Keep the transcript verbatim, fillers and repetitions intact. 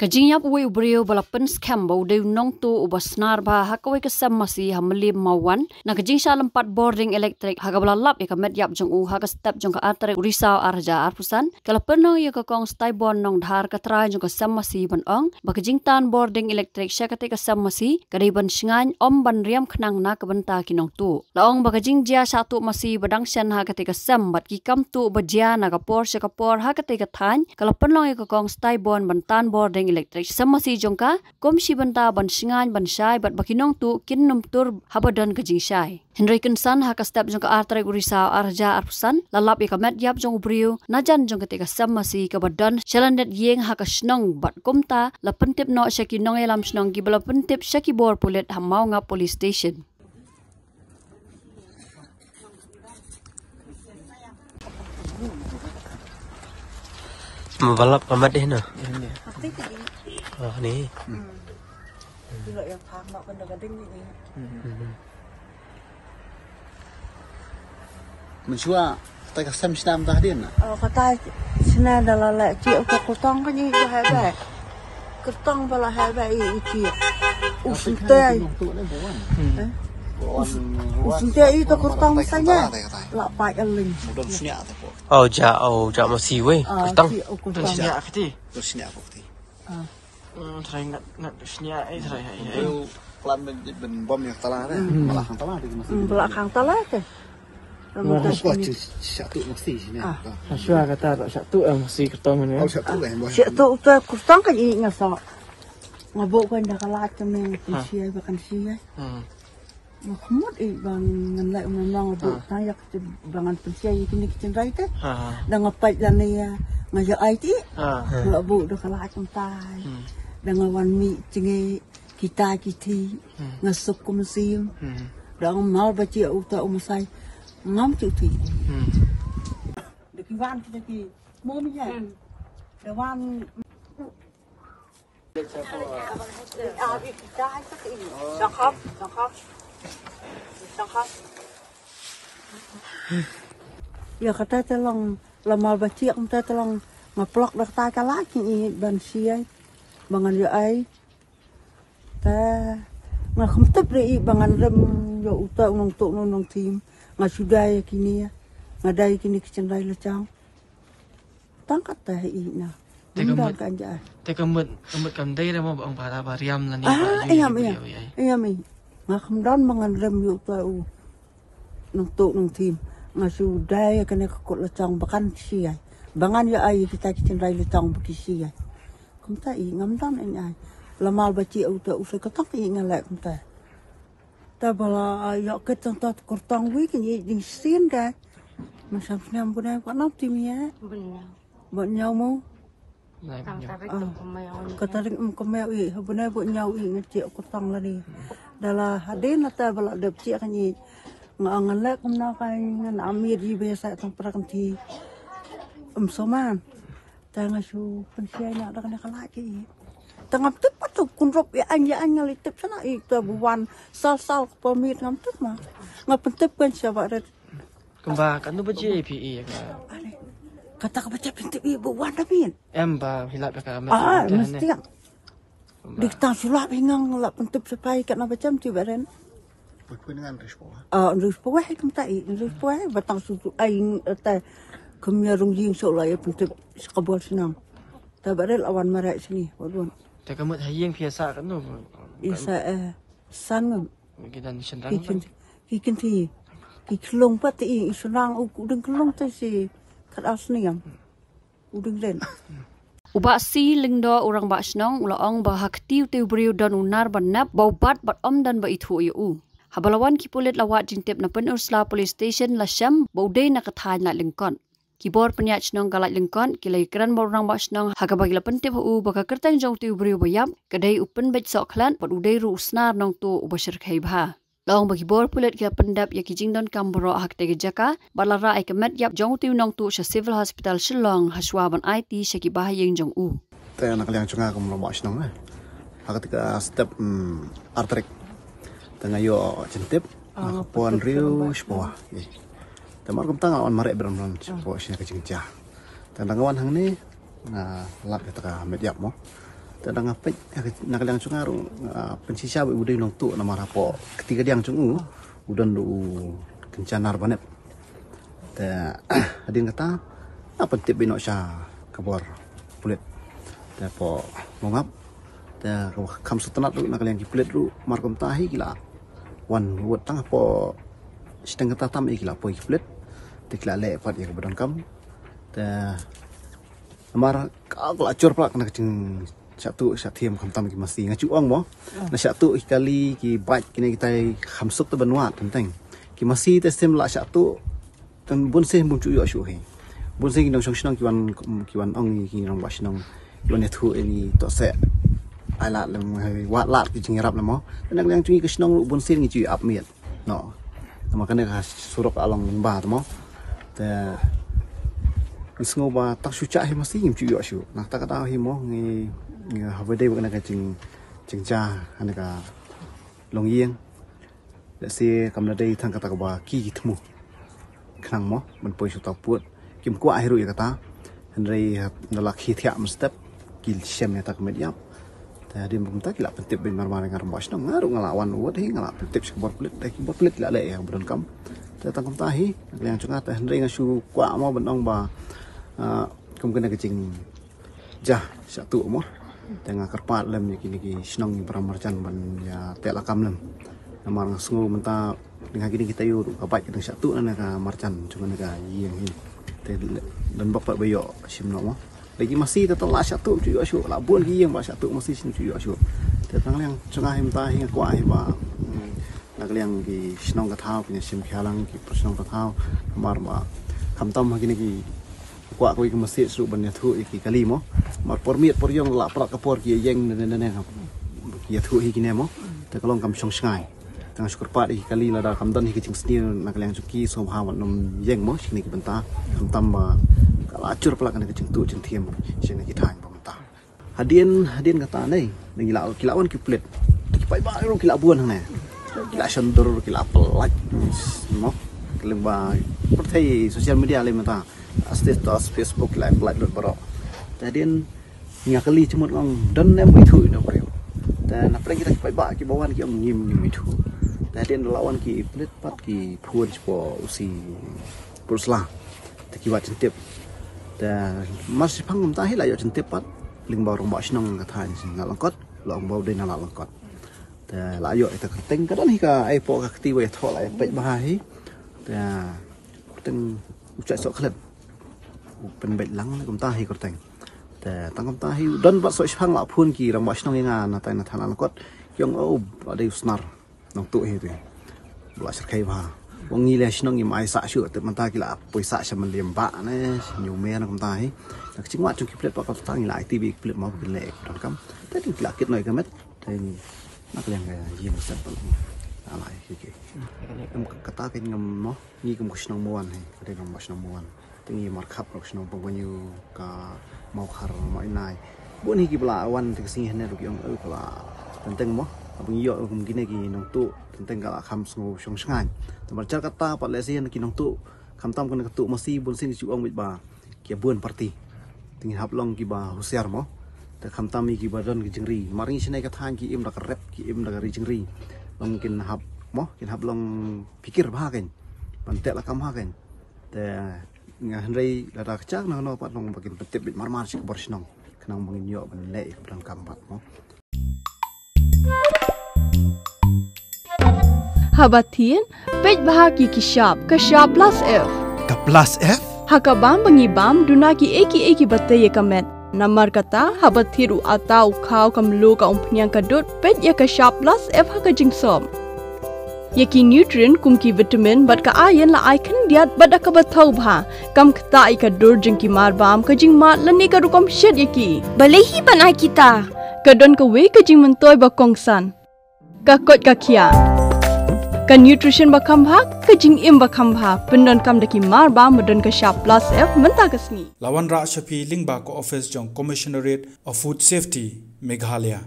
Ka jingïap uwei u briew ba la pynskhem ba u dei u nongtuh uba snar bha ha kawei ka sem masi ha Mylliem Mawwan, na ka jingshah lympat bording elektrik ha kaba la lap ïa ka met ïap jong u ha ka step jong ka ar tarik u Risaw ar hajar arphew san, ka la pynlong ïa ka Kong Staibon Nongdhar, ka trai jong ka sem masi, ban ong ba ka jingtan bording elektrik sha katei ka sem masi ka dei ban shngaiñ, ym ban riam khnang na ka bynta ki nongtuh. La ong ba ka jingjia shah tuh masi ba dang shen ha katei ka sem bad ki kam tuh ba jia na ka por sha ka por ha katei ka thaiñ, ka la pynlong ïa ka Kong Staibon ban tan bording elektrik sem masi jong ka kum shi bynta ban shngaiñ, ban shai bad ba ki nongtuh kin nym tur haba don ka jingshai. Hynrei kynsan ha ka step jong ka ar tarik u Risaw ar hajar arphew san, la lap ïa ka met ïap jong u briew na jan jong katei ka sem masi kaba don sha lyndet ïing ha ka shnong, bad kumta la pyntip noh sha ki nongïalam shnong kiba la pyntip sha ki bor pulit ha Mawngap Police Station. Ma ba lap ka met ïa no. Oh, ni. Mynshuwa, kata ka sem shna mynta hadien na? Oh, kata shna da la leh, ïa uta ka kyrtong ka ngi ba heh bha. Kyrtong ba la heh bha ïa, ïa ki. U sngewthuh. Hmm? U s-, u sngewthuh ïa uta ka kyrtong ba sngewthuh. La pait ïa lynti. Oh, ja, oh, ja masi wei. Ah, kyrtong. Ïa kata. Ah. Hmm, trai ngat, ngat snia, eh, trai, eh, eh. Plan ben, ben bom ïa ka tala, eh. Hmm. Ba la khang tala, dei masi. Hmm, ba la khang tala, te. Ba la khang tala. Shah tuh masi sini. Ah. Shah tuh, eh, masi kyrtong, eh. Oh, shah tuh, eh, shah tuh, eh, kyrtong kan i nga sa. Nga buh kan da ka lait ka meng, kan siai, ba kan siai. Hmm. Nga khmut i ba ngan leh, nga ong nga buh tang ïa ka, ba ngan pynshai ïa kine ki tynrai te. Da nga pait lane ïa, nga ïa ai te. Nga buh da ka lait kumtai. Da nga wan mih jngai kita ki thih. Nga suk kum sim. Da nga mal ba ïa uta u masai. Ngam ju thih. Da ki wan kita ki mom ïa. Da wan Ïa kata te long, la mar ba chiah kumta te long, nga plok da kata ka la ki i ban siai, ba ngan ïa ai. Te nga kham tip re i ba ngan rem ïa uta u nongtuh u nongthim, nga shu dai ïa kine, nga dai ïa kine ki tynrai la chong. Tang kata i na. Te ka mut, te ka mut, ka mut kam dei re mo ba ong para ba riam lane ba ïa, ïa, ïa. Nga kham don ba ngan rem ïa uta u nongtuh nongthim. Nga shu dai ïa kane ka kot la chong ba kan siai. Ba ngan ïa ai kita ki tynrai la chong ba ki siai. Kumta i ngam don i ai. La mar ba chiah uta u se ka tang i nga leh kumta. Te ba la ïoh kit tang ta kyrtong wi kan i jingshisien dei. Mynshem snem bun dei, ba nop tim ïa. Bun ñiaw. Ba ñiaw mo. Ka tarik em kmie i, ha bun dei ba ñiaw i nga chiah kyrtong lane. Da la hadien na te ba la dep chiah kan i. Nga ong ngan leh kumno kan ngan am ïa i ba sa tang pra kan ti. Em soman. Te nga shu pynshai na da kane ka lait i. Te ngam tip pat tu kun rup ïa aiñ ïa aiñ nga leit tip shana i te ba wan sal sal ka permit ngam tip ma. Nga pyntip kan sha ba ret. Kumba katno baje phi i ka. Are. Kata ka baje pyntip i ba wan da mit. Em ba hi lap ïa ka met. Ah, mesti. Dik tang shu lap hi ngang lap pyntip sha phi katno baje em ti ba ren. Ah, nrus pawai kumta i, nrus pawai, ba tang su, su ai, te, kumne rung jing so la ïa pyntip, sa ka bor shnong. Te ba rel awan marai sini, wadon. Te ka mut ha ïing phi sa katno? I sa, eh, san ngam. Ki don shynrang. Ki kynti, ki kynti. Ki khlong pat i, i shynrang u ding khlong te shi, kat as niam. U ding len. U Bah C. Lyngdoh, u rangbah shnong, u la ong ba ha kti u te u briew don u nar ban nep, ba u bat bad ym don ba ithuh ïa u. Haba la wan ki pulit la wad jingtip na Pynursla Police Station la shem ba u dei na ka thaiñ Laitlyngkot. Ki bor pynïaid shnong ka Laitlyngkot ki la ïakren bad u rangbah shnong ha kaba ki la pyntip ha u ba ka kyrteng jong u te u briew ba ïap ka dei u Pynbeit Sohkhlet bad u dei ruh u snar nongtuh uba shyrkhei bha. La ong ba ki bor pulit ki la pyndep ïa ki jingdonkam baroh ha katei ka jaka, bad la rah ïa ka met ïap jong u te u nongtuh sha Civil Hospital Shillong, ha shuwa ban aiti sha ki bahaïing jong u. Te na ka liang jong nga kum u rangbah shnong, eh. Ha katei ka step, mm, ar tarik. Te nga ïoh jingtip, ah, nga poi hynriew shiphew. Eh. Te mar kumta nga wan mareh bad ym don shiphew shi ka jingjia. Te nga wan hangne, nga lap ïa kata ka met ïap mo. Te da nga peit na ka liang jong nga ruh, ah, pynshisha ba u dei u nongtuh namar hapoh kti kadiang jong u, u don u kynja nar banep. Te hadien kata nga pyntip beit noh sha ka bor pulit. Te hapoh Mawngap, te ka kham sngewtynnat ruh na ka liang ki pulit ruh, mar kumta hi ki la wan wut tang hapoh shiteng kata tam hi ki la poi ki pulit. Te ki la leh pat ïa kaba donkam. Te namar ka la jur palat na ka jingshah tuh shah thiam khamtam ki masi. Nga ju ong mo, na shah tuh ki kali, ki bike, kine kitai kham suk te ban wad teng teng. Ki masi te shisien la shah tuh, tang bun sien bym ju ïoh shuh hi. Bun sien ki nongshong shnong ki wan, ki wan ong ki nongbah shnong, ki wan ïathuh ïa ngi, to seh ai lad lem, wad lad ki jingïarap lem mo. Te na ka liang jong ngi ka shnong ruh bun sien ngi ju ïa ap miet noh. Namar kane ka surok ka long lyngba te mo. Te ngi sngew ba tang shu jah hi masi ngim ju ïoh shuh. Na kata ka daw hi mo, ngi, ngi haba dei ba kane ka jing, jingjia ha kane ka longïing. Lehse kam da dei tang kata kaba ki, ki thmu khnang mo ban poi sha uta u pud. Kim kwah hi ruh ïa kata. Hynrei haba la khie thiah mynstep, ki shem ïa kata ka met ïap. Te hadien ba kumta ki la pyntip beit mar mar ïa nga rangbah shnong, nga ruh nga la wan wut hi, nga la pyntip sha ka bor pulit, te ki bor pulit ki la leh ïa kaba donkam. Te tang kumta hi na ka liang jong nga, te hynrei nga shu kwah mo ban ong ba, ah, kum kane ka jing jah shah tuh mo. Te nga kyrpad lem ïa kine ki shnong, ïa ki para marjan ban ïa teh lakam lem. Namar nga sngew mynta dang ha kine ki taïew ruh ka bike ka dang shah tuh na ka marjan jong kane ka ïing hi. Te don bok pat ba ïoh shim noh mo. Lagi masi te tang la shah tuh, ym ju ïoh shuh, la bun ki ïing ba shah tuh masi, ym ju ïoh shuh. Te tang liang jong nga hi mynta hi nga kwah hi ba, hmm, na ka liang ki shnong ka thaw, ki nongshim khia lang, ki para shnong ka thaw, namar ba khamtam ha kine ki kwah kawei ka masi shuh ban ïathuh ïa ki kali mo. Namar por miet por ïong la palat ka por ki ïeng ne ne ne ne ki ïathuh hi kine mo. Te ka long kam shong shngaiñ. Te nga shu kyrpad ïa ki kali lada kam don hi ka jingsniew na ka liang jong ki, sngewbha wat nym ïeng mo sha kine ki bynta. Khamtam ba ka la jur palat kane ka jingtuh jingthiam sha kine ki thaiñ ba mynta. Hadien, hadien kata ne, ngi la, ki la wan ki pulit. Ki paidbah ruh ki la bun hangne. Ki la shon dur, ki la pyllait mo. Ki lyngba pyrthei social media lei mynta. Status Facebook ki la pyllait lut baroh. Te hadien nga kylli jingmut nga ong don ne em ïathuh ïa u briew. Te na pdeng kita ki paidbah kiba wan ki ong ngim, ngim ïathuh. Te hadien la wan ki pulit pat ki phone shapoh U C Pynursla. Te ki wad jingtip. Te mar shiphang kumta hi la ïoh jingtip pat lyngba u rangbah shnong ka thaiñ Nalangkot, la ong ba u dei na Nalangkot. Te la ïoh ïa ka kyrteng, ka don hi ka ai poh ka kti ba ïathoh, la ïa peit bha hi. Te kyrteng u Chait Sohkhlet. U pynbeit lang ne kumta hi kyrteng. Te tang kumta hi don pat soh shiphang la phone ki rangbah shnong ïa nga na tai na thana Nalangkot. Ki ong o, ba dei u Snar. Nongtuh hi te. Ba la shyrkhei bha. Ong ngi leh shnong ngim ai sah shuh, te mynta ki la poi sah sha Mylliem Bah ne, sha Ñiewmer ne kumta hi. Na ka jingwad jong ki pulit pat kata ngi la aiti beit ïa ki pulit mo ba kin leh ïa ka donkam. Te ki la kit noh ïa ka met. Te ngi na ka liang ka ïing ka sem pat la ai ki ki. Em, kata ka ngam mo, ngi kum ka shnong Mawwan hi, ka dei ka shnong Mawwan. Te ngi markhap ruh shnong Pangpanyu, ka Mawkhar, Mawnai. Bun hi kiba la wan te ka sngi hangne ruh ki ong, eh, ka la teng teng mo. Haba ngi ïoh kum kine ki nongtuh teng teng ka la kham sngew shong shngaiñ. Te marjan kata pat lehse ki nongtuh khamtam kane ka tuh masi bun sien ki ju ong beit ba ki bun party. Te ngin hap long kiba husiar mo. Te khamtam ïa kiba don ki jingri. Mar ngi shane ka thaiñ ki im da ka rep, ki im da ka ri jingri. Long kin hap mo, kin hap long phikir bha kein. Ban teh lakam bha kein. Te nga hynrei lada ka jia kano kano pat long ba kin pyntip beit mar mar sha ki bor shnong. Khnang ba ngin ïoh ban leh ïa kaba donkam pat mo. Haba thied, peit bha ki ki shap, ka shap plus F. Ka plus F? Ha ka bam ba ngi bam, duna kiei kiei kiba tei ïa ka met. Namar kata, haba thied u atta, u khaw, ka mluh, ka umphniang, ka dud, peit ïa ka shap plus F ha ka jingsop. Ïa ki nutrient kum ki vitamin bad ka iron la ai khyndiat bad da kaba thaw bha. Kam ktah ïa ka dur jong ki mar bam, ka jingmad lane ka rukom shet ïa ki. Balei hi ban ai kita? Ka don kawei ka jingmyntoi ba kongsan. Ka koit ka khiah. Ka nutrition ba kham bha, ka jingim ba kham bha. Pyndonkam da ki mar bam ba don ka shap plus F mynta ka sngi. La wanrah sha phi lyngba ka office jong Commissionerate of Food Safety, Meghalaya.